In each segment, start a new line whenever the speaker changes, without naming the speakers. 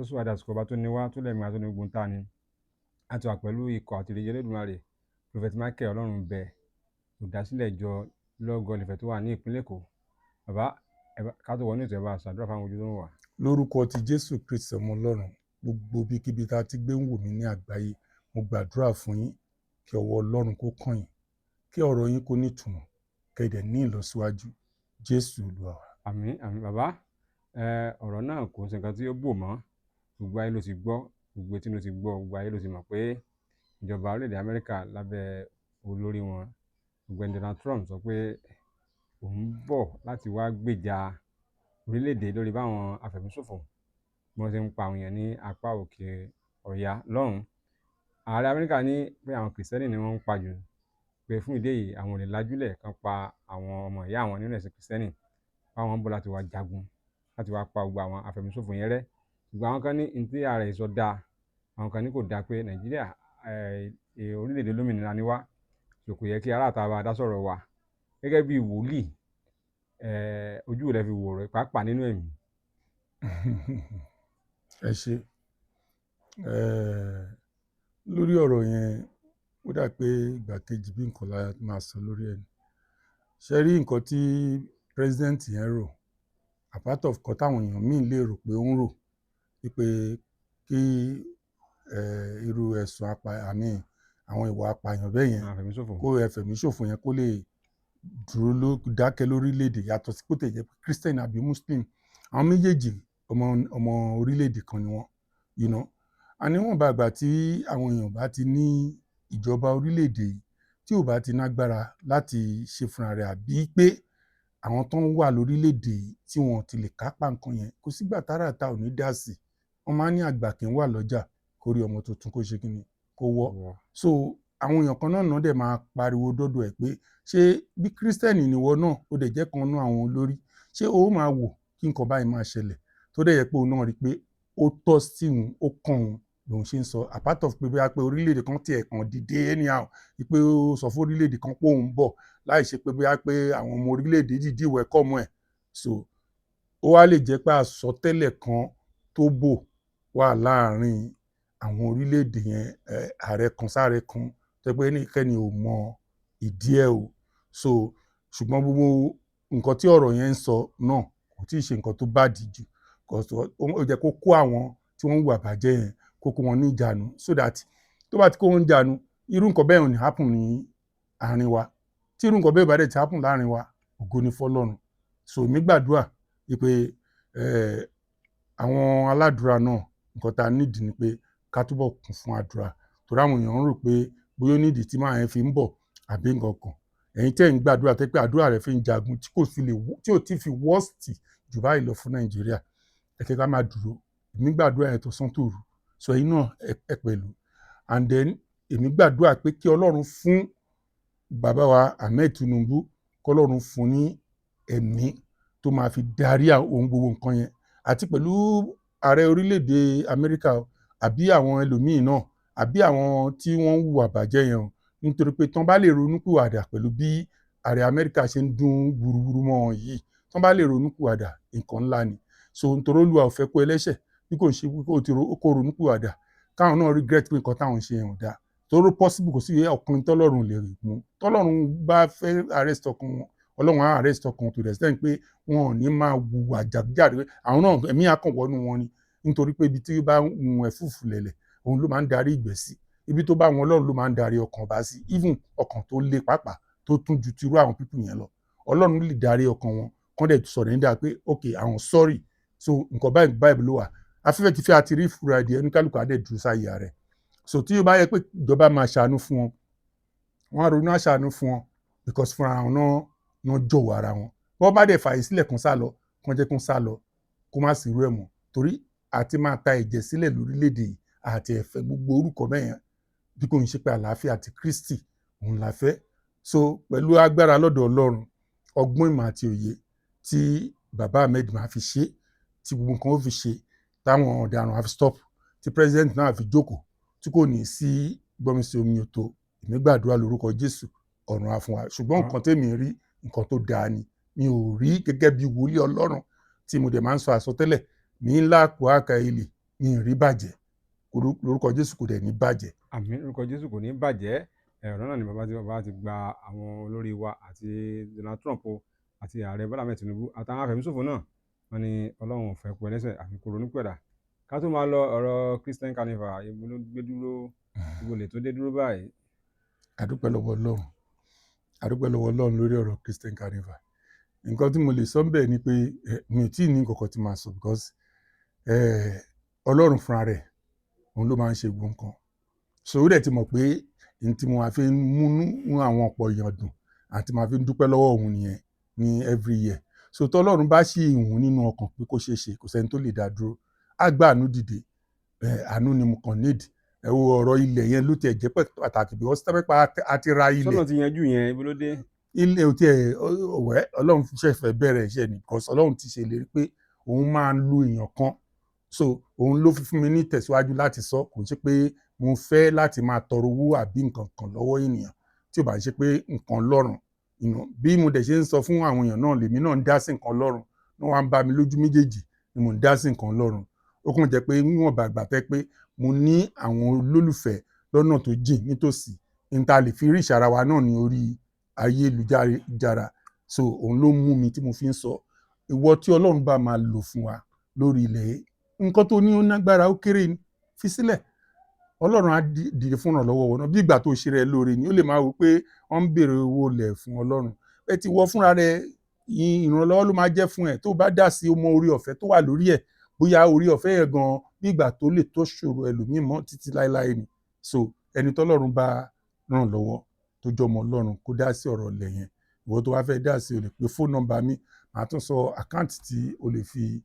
sọ àdàsùkọ ọba tó ní wá tó lẹ́mìí wá tó ní gbogbo tá a ní. A ti wà pẹ̀lú ikọ̀ àti ìrìnjẹ Elédùmarè, Prophet Michael Ọlọ́runbẹ, olùdásílẹ̀ ìjọ Lọ́gọ́ Ilé-Ifẹ̀ tó wà ní ìpínlẹ̀ Èkó. Bàbá, ká tó wọnú ètò, ẹ bá wa ṣàdúrà fáwọn ojú tó ń wà.
Lórúkọ ti Jésù Kristi ọmọ Ọlọ́run, gbogbo ibikíbi tá a ti gbé ń wò mí ní àgbáyé, mo gbàdúrà fún yín kí ọwọ́ Ọlọ́run kó kàn yín, kí ọ̀rọ̀ yín kó nítumọ̀, kẹ́ ẹ dẹ̀ ní ìlọsíwájú. Jésù Olúwa wa.
Àmín, àmín. Bàbá, ọ̀rọ̀ náà kò ń ṣe nǹkan tí ó bò mọ́. Gbogbo ayé ló ti gbọ́, gbogbo etí ló ti gbọ́, gbogbo ayé ló ti mọ̀ pé ìjọba orílẹ̀-èdè Amẹ́ríkà lábẹ́ olórí wọn, Ọ̀gbẹ́ni Donald Trump, sọ pé òun bọ̀ láti wá gbèjà orílẹ̀-èdè lórí báwọn afẹ̀míṣòfò bí wọ́n ṣe ń pa àwọn èèyàn ní apá òkè ọ̀yà lọ́hùn-ún. Ààrẹ Amẹ́ríkà ní pé àwọn Kìrìsìtẹ́nì ni wọ́n ń pa jù, pé fún ìdí èyí àwọn ò lè lajúlẹ̀ kán pa àwọn ọmọ ìyá àwọn nínú ẹ̀sìn Kìrìsìtẹ́nì, báwọn ń bọ̀ láti wá jagun láti wá pa gbogbo àwọn afẹ̀míṣòfò yẹn rẹ́. Ṣùgbọ́n àwọn kan ní ní tí ààrẹ yìí sọ dáa, àwọn kan ní kò dáa, pé Nàìjíríà, orílẹ̀-èdè olómìnira ni wá, so kò yẹ kí ará ìta bá dá sọ̀rọ̀ wa. Gẹ́gẹ́ bí wòlíì, ojú rẹ fi wò rẹ pàápàá nínú ẹ̀mí?
Ẹ ṣé. Lórí ọ̀rọ̀ yẹn, ó dà pé ìgbà kejì bí nǹkan la máa sọ lórí ẹ̀ ni. Ṣé rí nǹkan tí president yẹn rò, apart of nǹkan táwọn èèyàn míì lè rò pé ó ń rò, wípé kí irú ẹ̀sùn apa àmì àwọn ìwà apààyàn bẹ́ẹ̀ yẹn,
àfẹ̀míṣòfò,
kó ẹfẹ̀míṣòfò yẹn kó lè dúró ló dákẹ́ lórílẹ̀‐èdè, yàtọ̀ sí kó tẹ̀ jẹ́ pé Christian àbí Muslim, àwọn méjèèjì ọmọ orílẹ̀‐èdè kan ni wọ́n. Àníwọ̀nba àgbà tí àwọn èèyàn bá ti ní ìjọba orílẹ̀‐èdè yìí tí ò bá ti nágbára láti ṣe fúnra rẹ̀, àbí pé àwọn tó ń wà lórílẹ̀‐èdè yìí tí wọn ti lè kápá nǹkan yẹn, kò sígbà tára ta ò ní dá sí. Wọ́n máa ń ní àgbà kì í wà lọ́jà kó rí ọmọ tuntun kó ṣe kí ni, kó wọ́. So àwọn èèyàn kan náà dẹ̀ máa pariwo dọ́dọ̀ ẹ̀ pé ṣé bí Kírísítẹ́nì nìwọ náà, ó dẹ̀ jẹ́ kan nú àwọn olórí, ṣé o máa wò kí nǹkan báyìí máa ṣẹlẹ̀, tó dẹ̀ yẹ pé òun náà rí i pé ó tọ́ sí òun, ó kàn òun lòun ṣe ń sọ, apart of pé bóyá pé orílẹ̀-èdè kan tiẹ̀ kàn dìde anyhow, pé ó sọ fún orílẹ̀-èdè kan pé òun ń bọ̀ láì ṣe pé bóyá pé àwọn ọmọ orílẹ̀-èdè dìídì welcome ẹ̀. So ó wá lè jẹ́ pé àsọtẹ́lẹ̀ kan tó bò wà láàárín àwọn orílẹ̀-èdè yẹn, ààrẹ kan sáré kan, tó jẹ́ pé ẹnikẹ́ni ò mọ ìdí ẹ̀ o. So ṣùgbọ́n gbogbo nǹkan tí ọ̀rọ̀ yẹn ń sọ náà kò tí ì ṣe nǹkan tó bad jù. Ó jẹ́ kó kó àwọn tí wọ́n ń hùwà bàjẹ́ yẹn, kó kó wọn ní ìjánu, so that tó bá ti kó wọn ní ìjánu, irú nǹkan bẹ́ẹ̀ ò ní happen ní àárín wa. Tí irú nǹkan bẹ́ẹ̀ bá dẹ̀ ti happen láàrin wa, ògo ni fọ́lọ́run. So èmi gbàdúrà wípé àwọn aládùúrà náà, nǹkan tá a nídìí ni pé ká túbọ̀ kún fún àdúrà, torí àwọn èèyàn ń rò pé bóyá ó nídìí tí máa yẹn fi ń bọ̀ àbí nǹkan kan. Ẹ̀yin tẹ́ ń gbàdúrà, tẹ́ pé àdúrà rẹ̀ fi ń jagun tí kò fi lè, tí ò tí fi worst jù báyìí lọ fún Nàìjíríà, ẹ kẹ́ ká máa dúró. Èmi gbàdúrà yẹn tó sán tòru, so ẹ̀yin náà ẹ pẹ̀lú. And then èmi gbàdúrà pé kí Ọlọ́run fún bàbá wa Ahmed Tinubu, kọ́lọ́run fún ní ẹ̀mí tó máa fi darí ohun gbogbo nǹkan yẹn, àti pẹ̀lú ààrẹ orílẹ̀-èdè Amẹ́ríkà o, àbí àwọn ẹlòmíì náà, àbí àwọn tí wọ́n ń hùwà bàjẹ́ yẹn o, nítorí pé tán bá lè ronúpìwàdà pẹ̀lú bí ààrẹ Amẹ́ríkà ṣe ń dún wúruwúru mọ́ wọn yìí, tán bá lè ronúpìwàdà, nǹkan ńlá ni. So nítorí Olúwa ò fẹ́ kó ẹlẹ́ṣẹ̀ bí kò ṣe kó ronúpìwàdà, káwọn náà regret pé nǹkan táwọn ń ṣe yẹn ò dáa. Torí possible, kò sí ọkùnrin tọ́lọ́run lè mú. Tọ́lọ́run bá fẹ́ arrest ọkàn wọn, Ọlọ́run á arrest ọkàn to the extent pé wọn ò ní máa hùwà jàgídíjàgan. Àwọn náà, ẹ̀mí á kàn wọnú wọn ni, nítorí pé ibi tí ó bá ń ẹ̀fúùfù lẹ̀lẹ̀, òun ló máa ń darí ìgbẹ́ sí. Ibi tó bá wọn, Ọlọ́run ló máa ń darí ọkàn bá sí. Even ọkàn tó le pàápàá, tó tún ju tirú àwọn people yẹn lọ, Ọlọ́run lè darí ọkàn wọn, kán dẹ̀ surrender pé ok, àwọn sorry. So nǹkan báyìí báyìí ló wà. Afẹ́fẹ́ ti fẹ́, àti rí ìfura ẹ̀dẹ̀, oníkálukú á dẹ̀ dúró sáyé rẹ̀. So tí ó bá yẹ pé ìjọba máa ṣàánú fún wọn, wọ́n á ronú àṣàánú fún wọn, because fúnra wọn náà náà jọ̀wọ́ ara wọn. Bọ́n bá dẹ̀ fààyè sílẹ̀ kán sá lọ, kán jẹ́ kán sá lọ, kó má sí irú ẹ̀ mọ́, torí àti máa ta ẹ̀jẹ̀ sílẹ̀ lórílẹ̀‐èdè yìí àti ẹ̀fẹ́ gbogbo orúkọ bẹ́ẹ̀ yẹn, bí kò ń ṣe pé àlàáfíà àti Kristi òun la fẹ́. So pẹ̀lú agbára lọ́dọ̀ Ọlọ́run, ọgbọ́n, ìmọ̀ àti òye tí bàbá Ahmed máa fi ṣe, tí gbogbo nǹkan ó fi ṣe, táwọn ọ̀daràn á fi stop, tí president náà fi jókòó, tí kò ní sí gbọ́nmi-sí omi ò tó, èmi gbàdúrà lórúkọ Jésù, ọ̀run á fún wa. Ṣùgbọ́n nǹkan tèmi rí, nǹkan tó dáa ni. Mi ò rí gẹ́gẹ́ bí wòlíì Ọlọ́run tí mo dẹ̀ máa ń sọ àsọtẹ́lẹ̀ mi ńlá kó àkà ilé. Mi ì rí bàjẹ́. Lórúkọ Jésù, kò dẹ̀ ní bàjẹ́.
Àmín, lórúkọ Jésù, kò ní bàjẹ́. Ọ̀rọ̀ náà ni bàbá ti gba àwọn olórí wa àti Donald Trump o, àti ààrẹ Bọ́lá Ahmed Tinubu àtàwọn afẹ̀míṣòfò náà. Wọ́n ní Ọlọ́run ò fẹ́ kú ẹlẹ́ṣẹ̀ àfi kó ronúpìwàdà. Ká tó máa lọ, ọ̀rọ̀ Christian Carnival, ibo ló gbé dúró? Ibo lè tó dé dúró báyìí?
A dúpẹ́ lọ́wọ́ Ọlọ́run, a dúpẹ́ lọ́wọ́ Ọlọ́run lórí ọ̀rọ̀ Christian Carnival. Nǹkan tí mo lè sọ ńbẹ̀ ni pé mi ò tí ì ní nǹkan kan tí màá sọ, because Ọlọ́run fúnra rẹ̀, òun ló máa ń ṣe gbogbo nǹkan. So ó dẹ̀ ti mọ̀ pé n tí mo máa fi ń múnú àwọn ọ̀pọ̀ èèyàn dùn àti máa fi ń dúpẹ́ lọ́wọ́ òun nìyẹn ní every year. So tọ́lọ́run bá ṣì wùn nínú ọkàn pé kó ṣeé ṣe, kò sẹ́ni tó lè dá dúró. Á gbà àánú dìde. Àánú ni mo kàn need. Ẹ wo ọ̀rọ̀ ilẹ̀ yẹn ló tiẹ̀ jẹ́ pàtàkì, because tẹ́pẹ́pẹ́ a ti ra ilẹ̀.
Sọ́nà ti yanjú yẹn, ibo ló dé?
Ilé ò tiẹ̀ ọ̀wẹ́. Ọlọ́run ṣẹ̀ fẹ́ bẹ̀rẹ̀ iṣẹ́ ni, because Ọlọ́run ti ṣe ìlérí pé òun máa lo èèyàn kan. So òun ló fi fún mi ní ìtẹ̀síwájú láti sọ. Kò ń ṣe pé mo fẹ́ láti máa tọrọ owó àbí nǹkan kan lọ́wọ́ ènìyàn, tí ò bá ń ṣe pé nǹkan Ọlọ́run. Bí mo dẹ̀ ṣe ń sọ fún àwọn èèyàn náà, lèmi náà ń dá sí nǹkan Ọlọ́run ní. Wọ́n wá ń bá mi lójú méjèèjì ni mò ń dá sí nǹkan Ọlọ́run. Ó kàn jẹ́ pé níwọ̀nba ìgbà tẹ́ pé mo ní àwọn olólùfẹ́ lọ́nà tó jìn nítòsí ní ta lè fi reach ara wa náà ní orí ayélujára. So òun ló mú mi tí mo fi ń sọ. Ìwọ tí Ọlọ́run bá máa lò fún wa lórí ilẹ̀ yìí, nǹkan tó ní ó nágbára, ó kéré ni, fi sílẹ̀. Ọlọ́run á dìde fún ìrànlọ́wọ́ wọn náà. Bí ìgbà tó ṣe rẹ̀ lóore ni. Ó lè máa wò pé wọ́n ń béèrè owó ilẹ̀ fún Ọlọ́run ẹ ti wọ fúnra rẹ̀. Ìrànlọ́wọ́ ló máa jẹ́ fún ẹ tó bá dá sí. Ó mọ orí ọ̀fẹ́ tó wà lórí ẹ̀, bóyá orí ọ̀fẹ́ yẹn gan, bí ìgbà tó lè tó ṣòro ẹlòmíì mọ́ títí láéláé ni. So ẹni tọ́lọ́run bá ràn lọ́wọ́, tó jọmọ Ọlọ́run, kó dá sí ọ̀rọ̀ ilẹ̀ yẹn. Ìwọ tó wá fẹ́ dá sí, o lè pe phone number mi. Màá tún sọ account tí o lè fi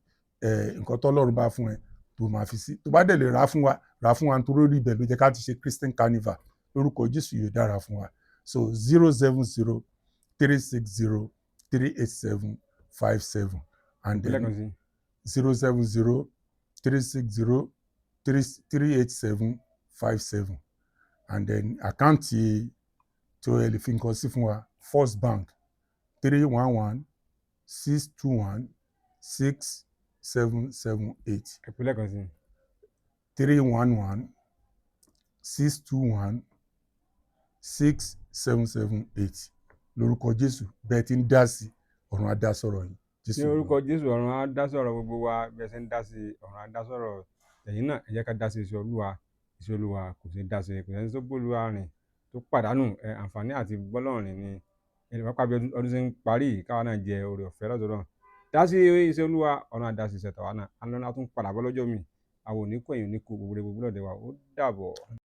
nǹkan tọ́lọ́run bá fún ẹ tó máa fi sí. Tó bá dẹ̀ lè rà á fún wa, rà á fún wa, nítorí orí ibẹ̀ ló jẹ́ ká ti ṣe Christian Carnival. Lórúkọ Jésù, yóò dára fún wa. So 07036038757 and then
Lẹ́ẹ̀kan sí.
07036033757. And then account tí o lè fi nǹkan sí fún wa, First Bank, 3116216778.
Ẹ pè lẹ́ẹ̀kan sí.
3116216778. Lórúkọ Jésù, bẹ́ẹ̀ tí ń dá sí, ọ̀run á dá sọ̀rọ̀ yìí. Jésù
Ní
Olúwa.
orúkọ Jésù, ọ̀run á dá sọ̀rọ̀ gbogbo wa. Bí ẹ ṣe ń dá sí, ọ̀run á dá sọ̀rọ̀ ẹ̀yin náà. Ẹ jẹ́ ká dá sí iṣẹ́ Olúwa. Iṣẹ́ Olúwa kò sí dá sí, kò sẹ́ni tó bólúwa rìn tó pàdánù ẹ. Àǹfààní àti bọ́lọ́run rìn ni ẹni pápá. Bí ọdún ṣe ń parí yìí, káwa náà jẹ oore ọ̀fẹ́ lọ́dọ̀ náà, dá sí iṣẹ́ Olúwa, ọ̀run á dá sí iṣẹ́ tàwa náà. Alọ́nà tún padà bọ́ lọ́jọ́ mi. Àwọn ò ní kú, ẹ̀yin ò ní kú. Gbogbo gbogbo lọ́dẹ wa. Ó dàbọ̀.